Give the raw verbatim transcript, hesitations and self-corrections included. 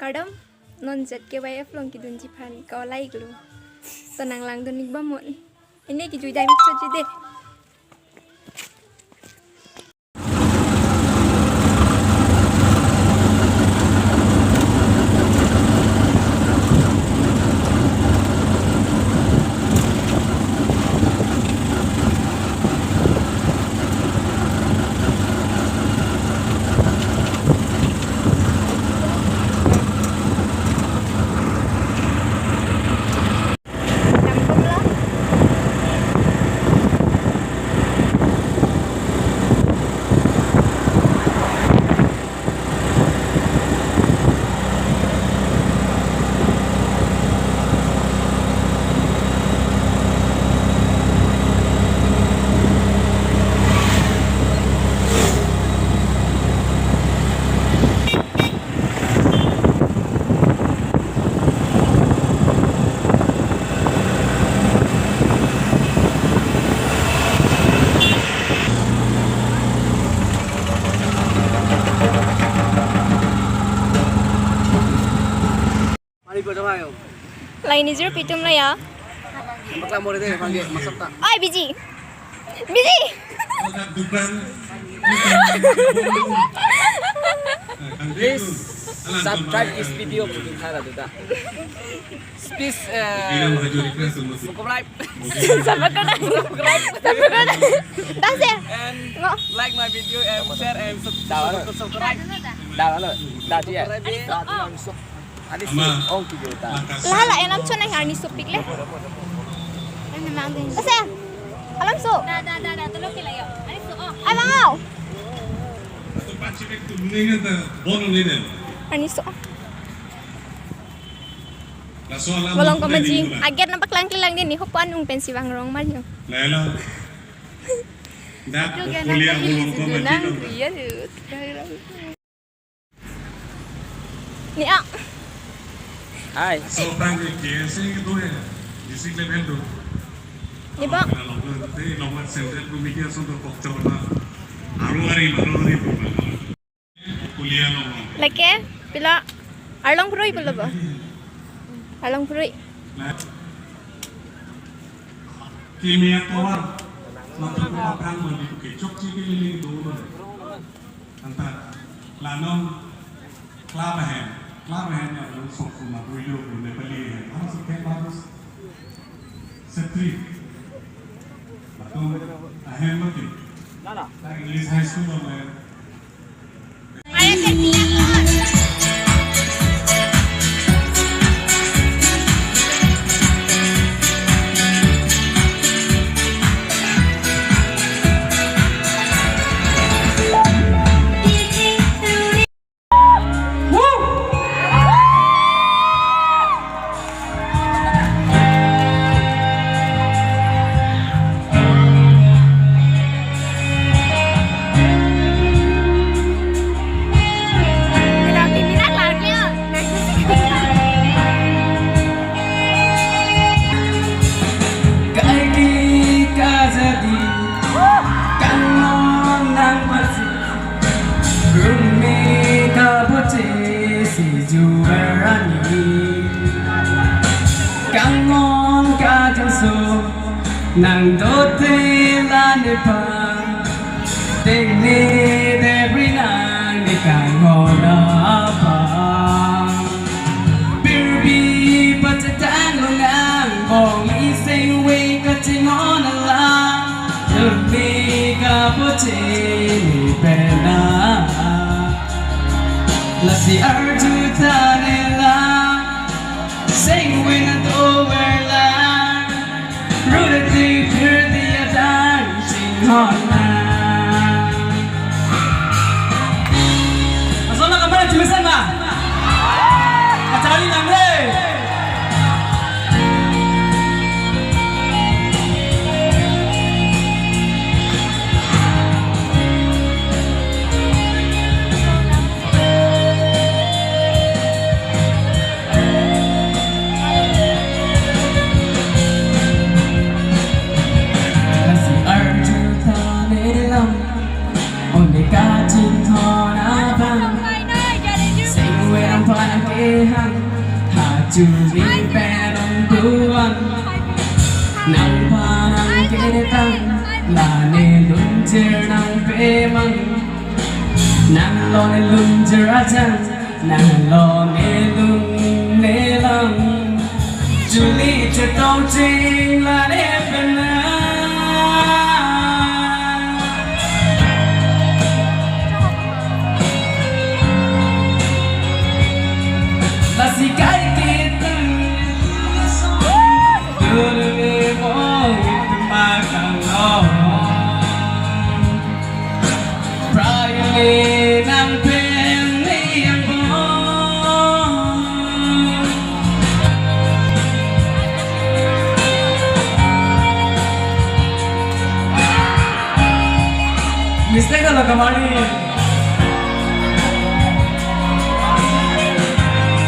Kardom, non Z K Y F along kedunji aphan ka-o la-iklo. To nanglangdun-ik bom non. Ini kejui dai mek chotji dei. Mari ko jawab ayo. Laini zero pitum la ya. Bakla more de, pangge masuk ta. Oi, busy. Busy. Please subscribe this video. Please, uh, subscribe. Subscribe. Subscribe. Tase. And like my video and share and sub-, subscribe. Dah, dah, dah, dah, dah. Subscribe. Ani si ong ki juta. Lala, enam chona yang ani sopik le. Asa, alam so. Da, da, da, da, tulo kila yo. Ani so, oh. Ay, mangaw. Ani so. Bolong ko maji. Ager nampak lang kilang din ni, hopan ung pensi bang rong man yo. Lala. Da, kuliah bolong ko maji. Ni a. Hai. So, Frank, K S A itu ya, district level tu. Ni ba? Kalau nanti nomor central committee asal tu kok coba. Aru hari, aru hari tu. Kuliah nomor. Lake, pila, arlong purui pula ba? Arlong purui. Kimia tovar. Mata ko pakan mandi tu kecok ciki lili tu. Anta, la non, club ahem, club ahem ya, lo sok kuma, video ko Nepali ahem. Ano si tek bagus? Setri. Batum ahem mati. Lagi English high school ahem. Kaiki kajadi, kangon nang basi, rumi kaboche si juarani. Kangon kajangso, nang dote la nephan, tengni debri nang ne kangon apa. Birbi pachetang lonang bong iseng we kachingon alam. Demi kaboche ni pena. Lasi arju tanela. Seng we na dover la. Rureti pirdi adang chinghon na. Asona kamar juisan ma. Kachali nang re. Kehang, ha chumi pen ong duan. Nang pharang ketang, la ne lunjir nang pemang. Nang lo ne lunjir ajang, nang lo ne lun ne lang. Juli chetong ching la ne penang. Lasi kai kita dulu mo itu makang lo. Prai le nang pen ni yang bo. Mistake lo kamari.